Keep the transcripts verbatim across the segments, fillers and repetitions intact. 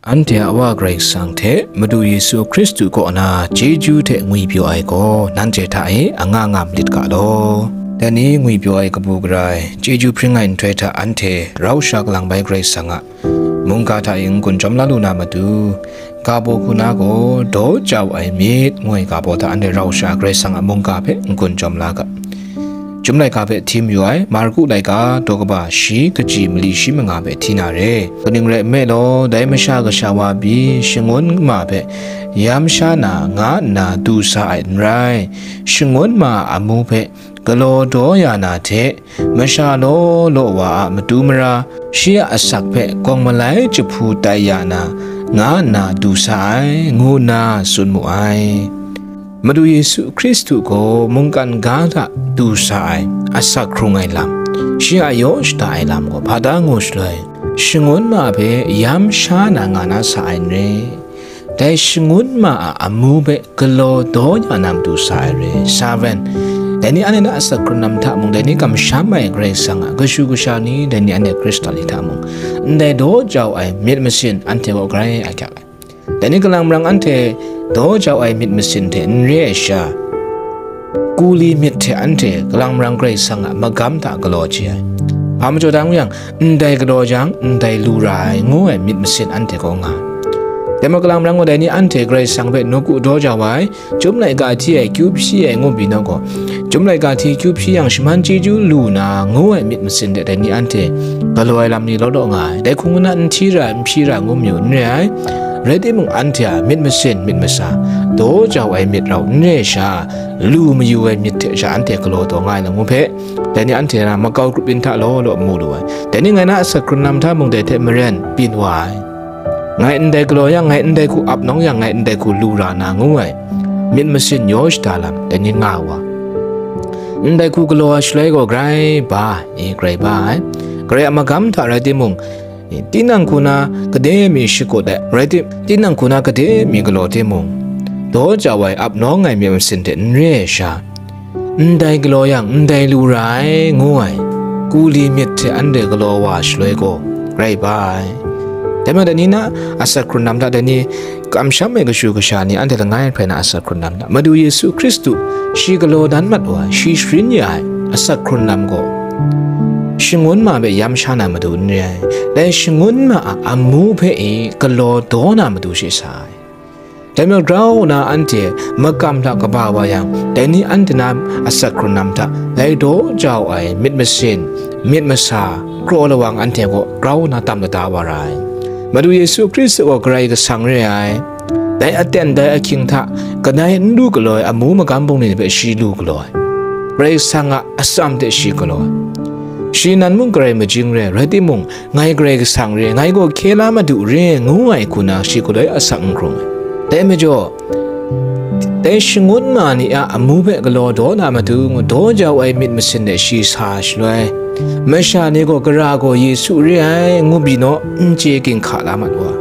Anhte a Wa Karai Kasang hte Madu Yesu Hkristu kaw na chyeju hte ngwipyaw ai gaw nanhte hta e anga ngam lit ga law. Dai ni ngwipyaw ai kabu gara ai chyeju hpring ai nhtoi hta anhte rau sha kalang bai Karai Kasang a mungga hta e n-gun jawm la lu na matu, ga baw hku na gaw daw jau ai myit ngu ai ga baw hta anhte rau sha Karai Kasang a mungga hpe n-gun jawm la ga. Chyum laika hpe hti mayu ai Marku laika daw kaba shi kaji mali shi manga hpe hti na re. Kaning rai nme law, dai masha kasha wa pyi shangun ma hpe yam sha na nga nna du sa ai n rai. Shangun ma a amu hpe galaw daw ya na hte, masha law law wa a matu mara, shi a asak hpe gawng malai jahpu tai ya na, nga nna du sa ai, ngu nna tsun mu ai. Madu Yesu Hkristu gaw mungkan ga hta du sa ai, asak hkrung ai lam, shi a yaw shada ai lam gaw hpa da ngu shaloi, shangun ma hpe yam sha na nga na sa ai n re. Dai shangun ma a amu hpe galaw daw ya na matu sa ai re. Sa wen, dai ni anhte na asak hkrun lam hta mung, dai ni kamsham ai Karai Kasang a kashu kasha ni, dai ni anhte Hkristan ni hta mung, ndai daw jau ai myit masin anhte kaw grai ahkyak ai. Dai ni kalang marang anhte daw jau ai myit masin hte n re ai sha, kuli myit hte anhte kalang marang Karai Kasang a magam hta galaw chye ai. Hpa majaw da ngu yang, ndai galaw jang, ndai lu ra ai, ngu ai myit masin anhte kaw nga ai. Dai majaw kalang marang gaw dai ni anhte Karai Kasang hpe nawku daw jau ai, Chyum laika hti ai kyu hpyi ai ngu byin gaw, chyum laika hti kyu hpyi yang shaman chyeju lu na ngu ai myit masin de dai ni anhte galaw ai lam ni law law nga ai. Dai hku ngu na n hti ra, n hpyi ra ngu mayu n re ai. Rai timung, anhte a myit masin, myit masa, daw jau ai myit rau n re ai sha, lu mayu ai myit hte sha anhte galaw taw nga ai lam ngu hpe, dai ni anhte na makau grup yin hta law law mu lu ai. Dai ni ngai na asak hkrun lam hta mung dai hte maren byin wa ai. Ngai ndai galaw yang, ngai ndai hku ap nawng yang, ngai ndai hku lu ra na ngu ai. Myit masin yaw shada lam, dai ni nga wa. Ndai hku galaw ai shaloi gaw grai ba, e, grai ba ai. Grai a magam hta rai timung, e, tinang hku na kade mi shakut ai, rai tim, tinang hku na kade mi galaw timung, daw jau ai ap nawng ai myit masin hte n re ai sha, ndai galaw yang, ndai lu ra ai, ngu ai, kuli myit hte anhte galaw wa shaloi gaw, rai ba ai. Dai majaw, dai ni na asak hkrun lam hta, dai ni kamsham ai kashu kasha ni, anhte langai hprai na asak hkrun lam hta, Madu Yesu Hkristu, shi galaw dan mat wa, shi sharin ya ai asak hkrun lam gaw, shangun ma hpe yam sha na matu n re ai, dai shangun ma a amu hpe e galaw daw na matu she sa ai. Dai majaw, grau nna anhte makam hta kaba wa yang, dai ni anhte na asak hkrun lam hta, dai daw jau ai myit masin, myit masa, kraw lawang anhte gaw grau nna tam lada wa ra ai. Madu Yesu Hkristu gaw Karai Kasang re ai. Dai aten dai ahkying hta, kadai n lu galaw ai amu magam bungli ni hpe shi lu galaw ai. Karai Kasang a atsam hte shi galaw ai. Shi nan mung karai majing re, rai timung, ngai Karai Kasang re, ngai gaw hkye la Madu re, ngu ai hku na shi galaw ai asak n hkrung ai. Dai majaw, dai shangun ma ni a amu hpe galaw daw na matu, ngu daw jau ai myit masin de shi sa shaloi, masha ni gaw, gara gaw Yesu re ai, ngu byin naw, n chye ginhka la mat wa.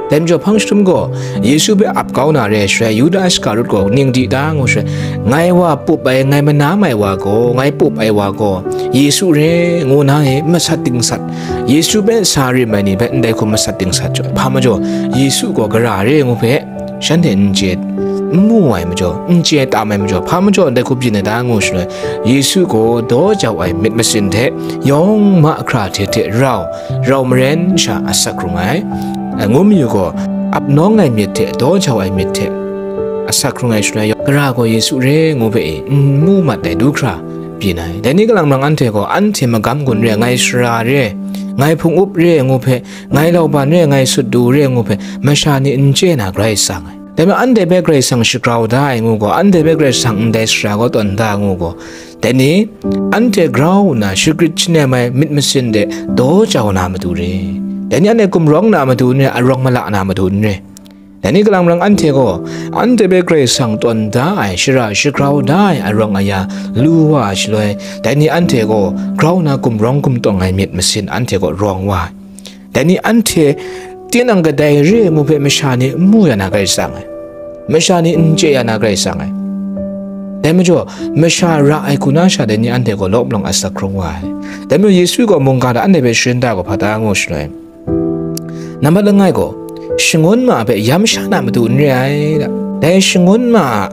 Dai majaw, hpang jahtum gaw Yesu hpe ap kau na re ai shaloi, Yuda Iskarut gaw ning di ta ngu shaloi, ngai wa pup ai, ngai manam ai wa gaw, ngai pup ai wa gaw, Yesu re, ngu na e masat dingsat, Yesu hpe sa rim ai ni hpe ndai hku masat dingsat jaw, hpa majaw, Yesu gaw gara re ngu hpe shanhte n chye, n mu ai majaw, n chye tam ai majaw, hpa majaw ndai hku byin ai ta ngu shaloi, Yesu gaw daw jau ai myit masin hte yawng mahkra hte hte rau, rau maren sha asak hkrung ai, ngu mayu gaw, ap nawng ai myit hte daw jau ai myit hte asak hkrung ai shaloi, gara gaw Yesu re ngu hpe e n mu mat ai du hkra byin ai. Dai ni kalang marang anhte gaw anhte magam gun re, ngai sara re, ngai hpung up re ngu hpe, ngai lauban re, ngai sut du re ngu hpe, masha ni n chye na Karai Kasang ai. Dai majaw anhte hpe Karai Kasang shagrau da ai ngu gaw, anhte hpe Karai Kasang ndai sara gaw tawn da ngu gaw, dai ni, anhte grau nna shagrit shanem ai myit masin de daw jau na matu re. Dai ni anhte gumrawng na matu n re, arawng mala na matu n re. Dai ni kalang marang anhte gaw, anhte hpe Karai Kasang tawn da ai, shara shagrau da ai arawng aya lu wa ai shaloi, dai ni anhte gaw grau nna gumrawng gumtawng ai myit masin anhte gaw rawng wa ai. Dai ni anhte tinang kadai re ai ngu hpe masha ni n mu ya na Karai Kasang ai. Masha ni n chye ya na Karai Kasang ai. Dai majaw, masha ra ai hku na sha dai ni anhte gaw lawm lawng asak hkrung wa ai. Dai majaw Yesu gaw mungga hta anhte hpe sharin da gaw hpa ta ngu shaloi, nambat langai gaw, shangun ma hpe yam sha na matu n re ai, dai shangun ma a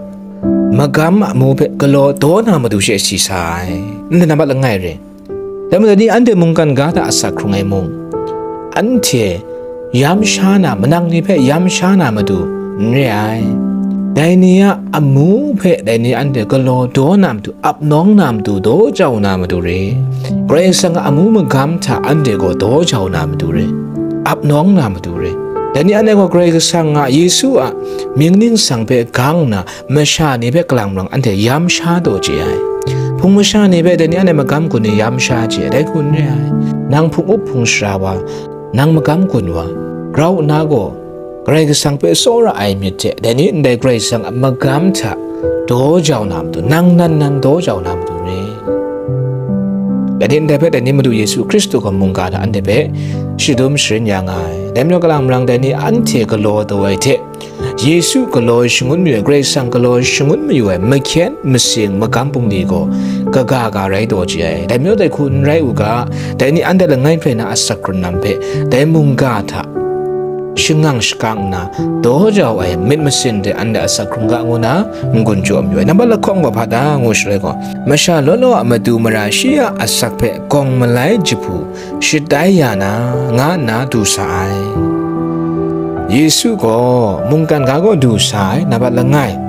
magam amu hpe galaw daw na matu she si sa ai, ndai nambat langai re. Dai majaw ni anhte mungkan ga hta asak hkrung ai mung, anhte yam sha na, manang ni hpe yam sha na matu n re ai. Dai ni a amu hpe dai ni anhte galaw daw na matu, ap nawng na matu, daw jau na matu re. Karai Kasang a amu magam hta anhte gaw daw jau na matu re, ap nawng na matu re. Dai ni anhte gaw Karai Kasang a, Yesu a mying ningsang hpe gang nna, masha ni hpe kalang marang anhte yam sha taw chye ai. Hpung masha ni hpe dai ni anhte magam gun ni yam sha chye ai, dai hku n re ai. Nang hpung up hpung shara wa, nang magam gun wa, grau nna gaw, Karai Kasang hpe tsawra ai myit hte, dai ni ndai Karai Kasang a magam hta daw jau na matu, nang nan nan daw jau na matu re. Dai ni ndai hpe, dai ni Madu Yesu Hkristu gaw mungga hta anhte hpe shadum sharin ya nga ai. Dai majaw kalang marang dai ni anhte galaw daw ai hte, Yesu galaw shangun mayu ai, Karai Kasang galaw shangun mayu ai, mahkyen masing magam bungli gaw kaga ga rai taw chye ai. Dai majaw dai hku n rai u ga, dai ni anhte langai hprai na asak hkrung lam hpe, dai mungga hta shangang shakang nna, daw jau ai myit masin hte anhte asak hkrung ga ngu na n-gun jaw mayu ai. Nambat lahkawng gaw hpa da ngu shaloi gaw, masha law law a matu mara shi a asak hpe gawng malai jahpu shatai ya na, nga nna du sa ai. Yesu gaw mungkan ga gaw du sa ai, nambat langai,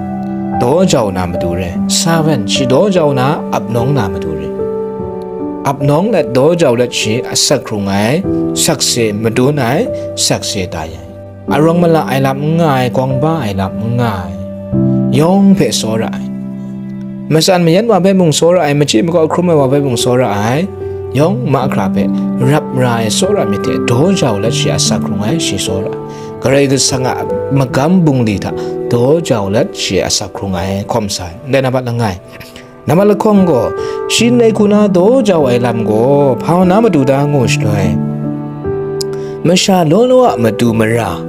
daw jau na matu re, servant, shi daw jau na, ap nawng na matu re. Ap nawng let, daw jau let shi asak hkrung ai, sakse madun ai, sakse tai ai. Arawng mala ai lam n nga ai, gawng ba ai lam n nga ai, yawng hpe tsawra ai. Matsan mayan wa hpe mung tsawra ai, machyi makau hkrum ai wa hpe mung tsawra ai, yawng mahkra hpe rap ra ai tsawra myit hte daw jau let shi asak hkrung ai, shi tsawra ai. Karai Kasang a magam bungli hta daw jau let shi asak hkrung ai, hkawm sa ai, ndai nambat langai. Nambat lahkawng gaw, shi ndai hku na daw jau ai lam gaw, hpa na matu da ngu shaloi, masha law law a matu mara,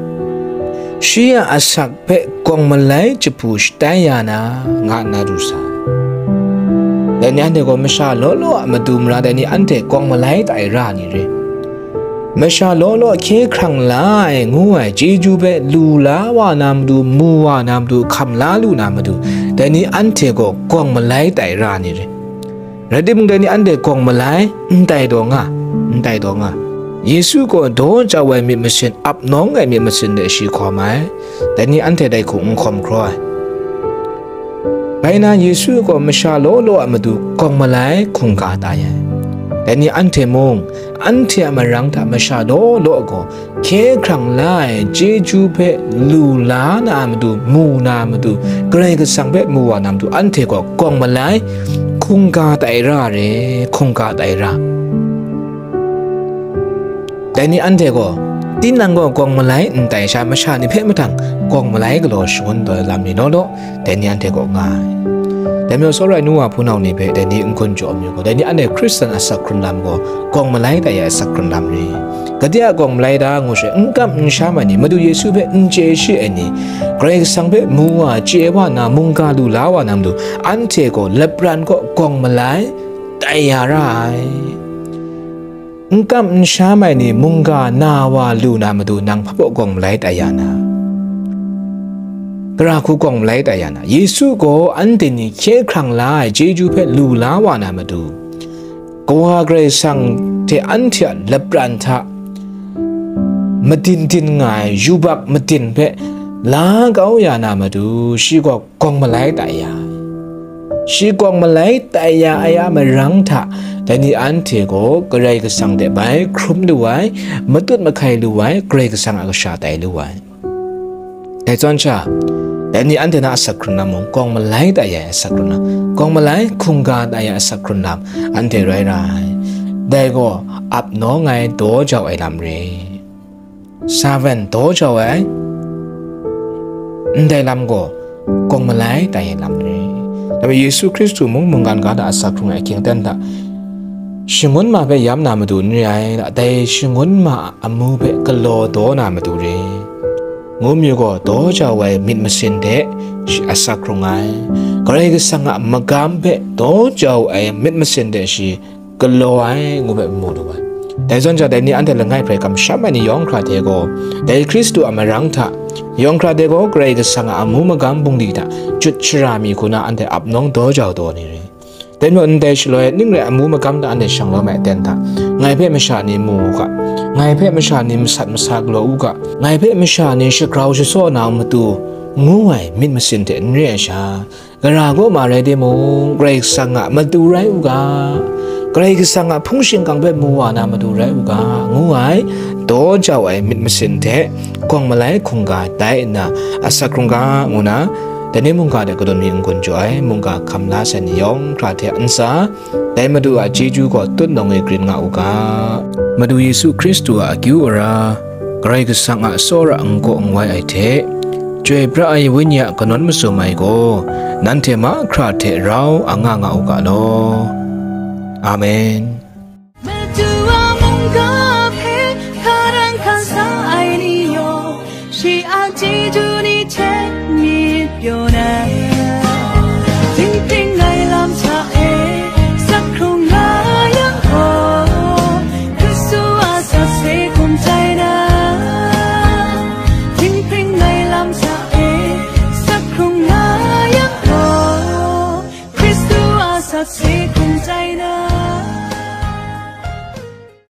shi a asak hpe gawng malai jahpu shatai ya na, nga nna du sa ai. Dai ni anhte gaw masha law law a matu mara, dai ni anhte gawng malai tai ra ni re. Masha law law hkye hkrang la ai ngu ai chyeju hpe lu la wa na matu, mu wa na matu, hkam la lu na matu, dai ni anhte gaw gawng malai tai ra ni re. Rai timung, dai ni anhte gawng malai n tai taw nga, n tai taw nga. Yesu gaw daw jau ai myit masin, ap nawng ai myit masin de shi hkawm ai. Dai ni anhte dai hku n hkawm hkraw ai. Bai na, Yesu gaw masha law law a matu gawng malai hkungga tai ai. Dai ni anhte mung, anhte a marang hta masha law law gaw hkye hkrang la ai chyeju hpe lu la na a matu, mu na a matu, Karai Kasang hpe mu wa na matu, anhte gaw gawng malai hkungga tai ra re, hkungga tai ra. Dai ni anhte gaw, tinang gaw gawng malai n tai sha, masha ni hpe mahtang gawng malai galaw shangun taw ai lam ni law law, dai ni anhte kaw nga ai. Dai majaw, tsawra ai nu wa hpunau ni hpe dai ni n-gun jaw mayu gaw, dai ni anhte Hkristan asak hkrun lam gaw gawng malai tai ai asak hkrun lam re. Gade a gawng malai ta ngu shaloi, n kam n sham ai ni, Madu Yesu hpe n chye shi ai ni, Karai Kasang hpe mu wa, chye wa na, mungga lu la wa na matu, anhte gaw lapran kaw gawng malai tai ya ra ai. N kam n sham ai ni mungga na wa lu na matu, nang hpa baw gawng malai tai ya na? Gara hku gawng malai tai ya na? Yesu gaw anhte ni hkye hkrang la ai chyeju hpe lu la wa na matu, Kawa Karai Kasang hte anhte a lapran hta madin din nga ai yubak madin hpe la kau ya na matu, shi gaw gawng malai tai ya ai. Shi gawng malai tai ya ai a marang hta, dai ni anhte gaw Karai Kasang hte bai hkrum lu ai, matut mahkai lu ai, Karai Kasang a kasha tai lu ai. Dai zawn sha, dai ni anhte na asak hkrun lam mung, gawng malai tai ya ai asak hkrun lam, gawng malai hkungga tai ya ai asak hkrun lam, anhte rai ra ai. Dai gaw ap nawng ai, daw jau ai lam re. Servant daw jau ai, ndai lam gaw gawng malai tai ai lam re. Dai bai Yesu Hkristu mung mungkan ga hta asak hkrung ai ahkying aten hta, shangun ma hpe yam na matu n re ai, dai shangun ma a amu hpe galaw daw na matu re. Ngu mayu gaw, daw jau ai myit masin hte shi asak hkrung ai, Karai Kasang a magam hpe daw jau ai myit masin hte shi galaw ai ngu hpe mu lu ai. Dai zawn ja, dai ni anhte langai hpe kamsham ai ni yawng hkra hte gaw, dai Hkristu a marang hta, yawng hkra hte gaw Karai Kasang a amu magam bungli hta jut shara mi hku na anhte ap nawng daw jau daw ni ri. Dai majaw ndai shaloi ning rai amu magam hta anhte shang lawm ai aten hta, ngai hpe masha ni mu u ga, ngai hpe masha ni masat masa galaw u ga, ngai hpe masha ni shagrau shasaw na matu, ngu ai myit masin hte n re ai sha, gara kaw ma rai timung, Karai Kasang a matu rai u ga, Karai Kasang a hpung shingkang hpe mu wa na matu rai u ga, ngu ai daw jau ai myit masin hte gawng malai hkungga tai nna, asak hkrungga ngu na, dai ni mungga hte kadawn mi n-gun jaw ai, mungga hkam la sai ni yawng hkra hte ntsa, dai Madu a chyeju gaw tutnawng e grin nga u ga. Madu Yesu Hkristu a akyu ara, Karai Kasang a tsawra n kaw n wai ai hte, Chyoi pra ai Wenyi a kanawn mazum ai gaw, nanhte mahkra hte rau a nga nga u ga law. Amen. Madu a mungga hpe hkaran hkasa ai ni yawng, shi a chyeju